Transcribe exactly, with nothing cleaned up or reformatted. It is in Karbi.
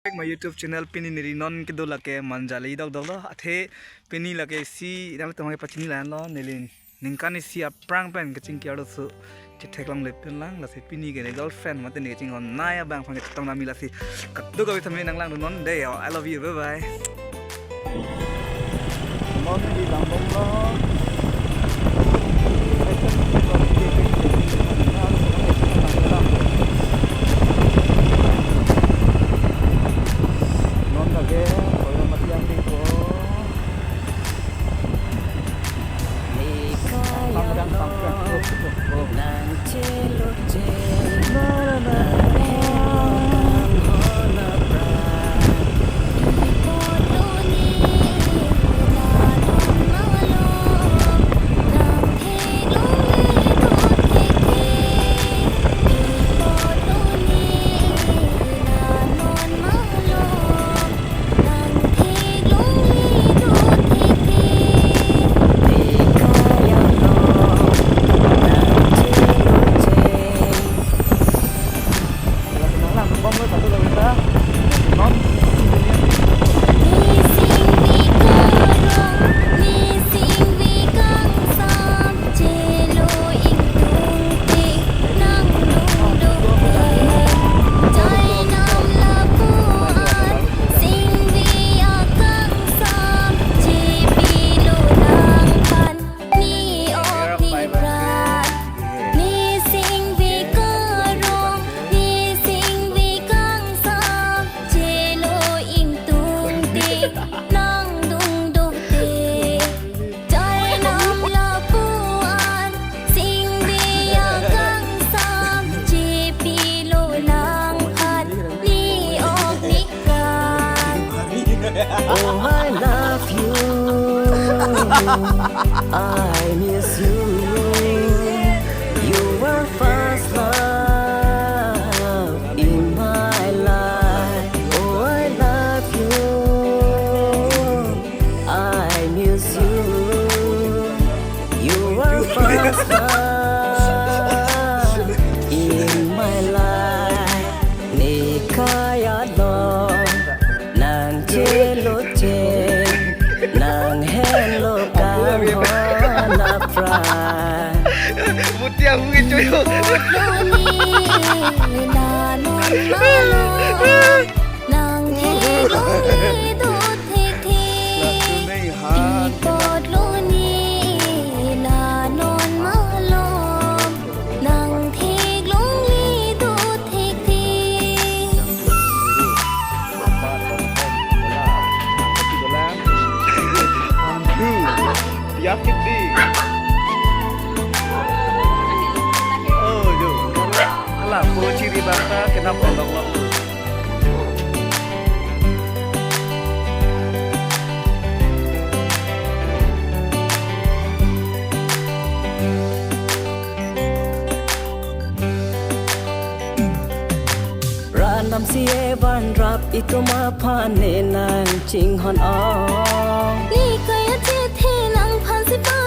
My YouTube channel. Pini neli non kedo lake Manja le dokdoklo. Athe pini lake isi nanglitum aphan pachini la-anlo, neli ningkan isi aphrang pen kachingki arloso chetheklongle pinlang, lasi pini ke ne girlfriend mate ne kachinghon nai abang aphan kachetong dam-i, lasi kadokave tame nanglangdunnon dei. I love you, bye bye. Non neli langbomlo. Non lake Koyong Matiang di ko. Oh, I love you. I miss you. You were first love in my life. Oh, I love you. I miss you. You were first love in my life. Ne kayatlo nang cheloche, nang henlo kanghon aphrang. Butia hui chuyo. Loni la non malo. Nang theklongle do thekthe. Latum nei ha. Ipot loni la non malom. Nang theklongle do thekthe. Pias kiti. Oh, jo. Ala, po chiri bangta kenap pondok lo. Rat namsi evan rap itum aphan ne nang chinghon ong. Ne kaya chethe nangphan si pa